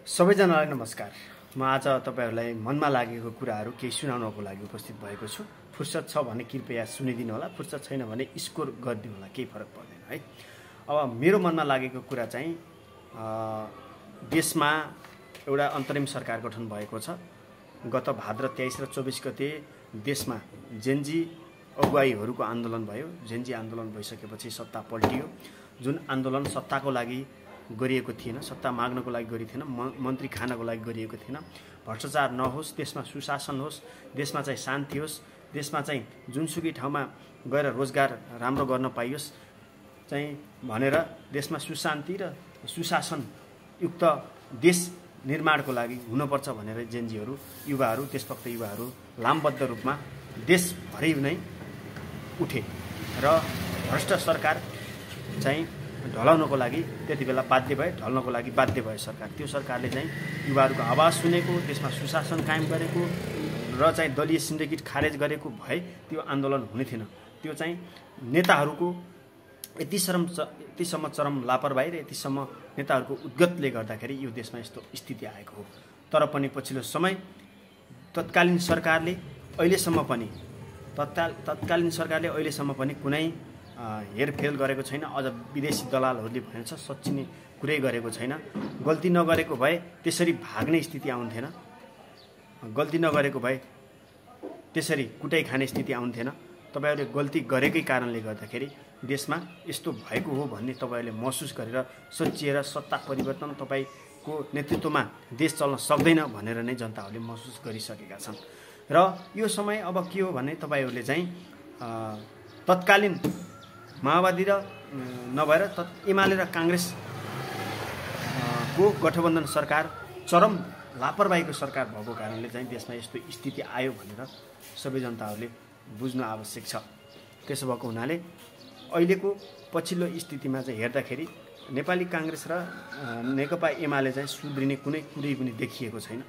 सबैजनालाई नमस्कार। म आज तपाईहरुलाई मनमा लागेको कुराहरू केही सुनाउनको लागि उपस्थित भएको छु। फुर्सद छ भने कृपया सुनिदिनु होला, फुर्सद छैन भने स्कोर गरिदिनु होला, केही फरक पर्दैन है। अब मेरो मनमा लागेको कुरा चाहिँ देशमा एउटा अन्तरिम सरकार गठन भएको छ। गत भाद्र 23 र 24 गते देशमा जेनजी अगुवाईहरूको आन्दोलन भयो। जेनजी आन्दोलन भइसकेपछि सत्ता पल्टियो। जुन आन्दोलन सत्ताको लागि गरिएको थिएन, सत्ता माग्नको लागि गरिएको थिएन, मन्त्री खानको लागि गरिएको थिएन। भ्रष्टाचार नहोस्, देशमा सुशासन होस्, देशमा चाहिँ शान्ति होस्, देशमा चाहिँ जुनसुकै ठाउँमा गएर रोजगार राम्रो गर्न पाइयोस् चाहिँ भनेर देशमा सुशान्ति र सुशासन युक्त देश निर्माणको लागि हुनुपर्छ भनेर जेनजीहरू, युवाहरू, देशभक्त युवाहरू लामबद्ध रूपमा देशभरि नै उठे र भ्रष्ट सरकार चाहिँ ढलाउनको लागि त्यति बेला बाध्य भए, ढल्नको लागि बाध्य भयो सरकार। त्यो सरकारले चाहिँ युवाहरूको आवाज सुनेको, देशमा सुशासन कायम गरेको र चाहिँ दलीय सिन्डिकेट खारेज गरेको भए त्यो आन्दोलन हुने थिएन। त्यो चाहिँ नेताहरूको यतिसम्म चरम लापरवाही र यतिसम्म नेताहरूको उद्गतले गर्दाखेरि यो देशमा यस्तो स्थिति आएको हो। तर पनि पछिल्लो समय तत्कालीन सरकारले अहिलेसम्म पनि कुनै हेरफेर गरेको छैन। अझ विदेशी दलालहरूले भनेछ सच्चिने कुरै गरेको छैन। गल्ती नगरेको भए त्यसरी भाग्ने स्थिति आउँथेन, गल्ती नगरेको भए त्यसरी कुटाइ खाने स्थिति आउँथेन। तपाईहरुले गल्ती गरेकै कारणले गर्दाखेरि देशमा यस्तो भएको हो भन्ने तपाईहरुले महसुस गरेर सोचिएर सत्ता परिवर्तन तपाईको नेतृत्वमा देश चल्न सक्दैन भनेर नै जनताहरूले महसुस गरिसकेका छन्। र यो समय अब के हो भने तपाईहरुले चाहिँ तत्कालीन माओवादी र नभएर एमाले र कांग्रेस को गठबन्धन सरकार चरम लापरवाहीको सरकार भएको कारणले चाहिँ देशमा यस्तो स्थिति आयो भनेर सबै जनताहरूले बुझ्नु आवश्यक छ। त्यसो भएको हुनाले अहिलेको पछिल्लो स्थितिमा चाहिँ हेर्दाखेरि नेपाली कांग्रेस र नेकपा एमाले चाहिँ सुध्रिने कुनै कुरै पनि देखिएको छैन।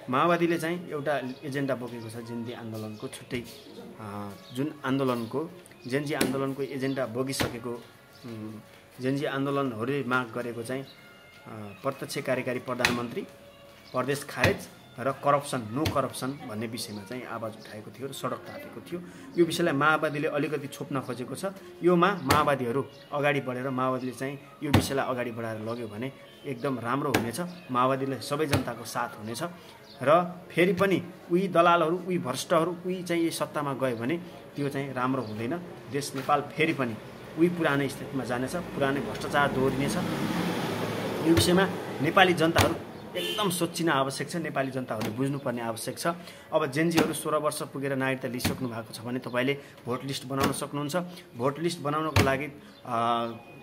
माओवादीले चाहिँ एउटा एजेन्डा बोकेको छ, जेनजी आन्दोलनको छुट्टै जुन आन्दोलनको जेनजी आन्दोलनको एजेन्डा बोकिसकेको जेनजी आन्दोलनहरूले माग गरेको चाहिँ प्रत्यक्ष कार्यकारी प्रधानमन्त्री, प्रदेश खारेज र करप्सन, नो करप्सन भन्ने विषयमा चाहिँ आवाज उठाएको थियो र सडक तातेको थियो। यो विषयलाई माओवादीले अलिकति छोप्न खोजेको छ। योमा माओवादीहरू अगाडि बढेर माओवादीले चाहिँ यो विषयलाई अगाडि बढाएर लग्यो भने एकदम राम्रो हुनेछ। माओवादीले सबै जनताको साथ हुनेछ र फेरि पनि उही दलालहरू, उही भ्रष्टहरू, उही चाहिँ सत्तामा गयो भने त्यो चाहिँ राम्रो हुँदैन। देश नेपाल फेरि पनि उही पुरानै स्थितिमा जानेछ, पुरानै भ्रष्टाचार दोहोरिनेछ। यो विषयमा नेपाली जनताहरू एकदम सोचिन आवश्यक छ, नेपाली जनताहरूले बुझ्नुपर्ने आवश्यक छ। अब जेनजीहरू 16 वर्ष पुगेर नागरिकता लिइसक्नु भएको छ भने तपाईले भोट लिस्ट बनाउन सक्नुहुन्छ। भोट लिस्ट बनाउनको लागि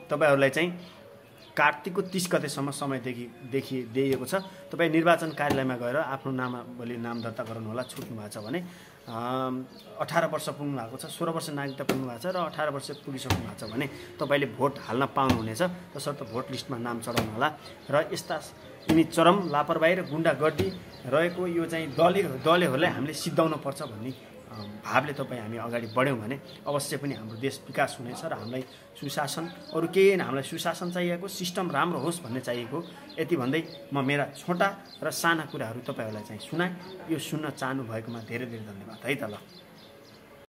तपाईहरुलाई चाहिँ कार्तिकको 30 गतेसम्म समय दिएको छ। तपाई निर्वाचन कार्यालयमा गएर आफ्नो नामावली नाम दर्ता गराउनु होला। छुट्नु भएको छ भने 18 वर्ष पुग्नु भएको छ, 16 वर्ष नागरिकता पुग्नु भएको छ र 18 वर्ष पुगिसक्नु भएको छ भने तपाईले भोट हाल्न पाउनुहुनेछ। तसर्थ भोट लिस्टमा नाम चढाउनु होला। र यस्ता यिनी चरम लापरवाही र गुण्डागर्दी रहेको यो चाहिँ दलहरूलाई हामीले सिद्धाउनु पर्छ भन्ने भावले हामी अगाडि बढ्यौं भने अवश्य पनि हाम्रो देश विकास हुनेछ र हामीलाई सुशासन, अरु केही हैन, हामीलाई सुशासन चाहिएको, सिस्टम राम्रो होस् भन्ने चाहिएको। यति भन्दै म मेरा छोटा र साना कुराहरू तपाईहरुलाई चाहिँ सुनाए। यो सुन्न चाहनु भएकोमा धेरै धेरै धन्यवाद है त। ल।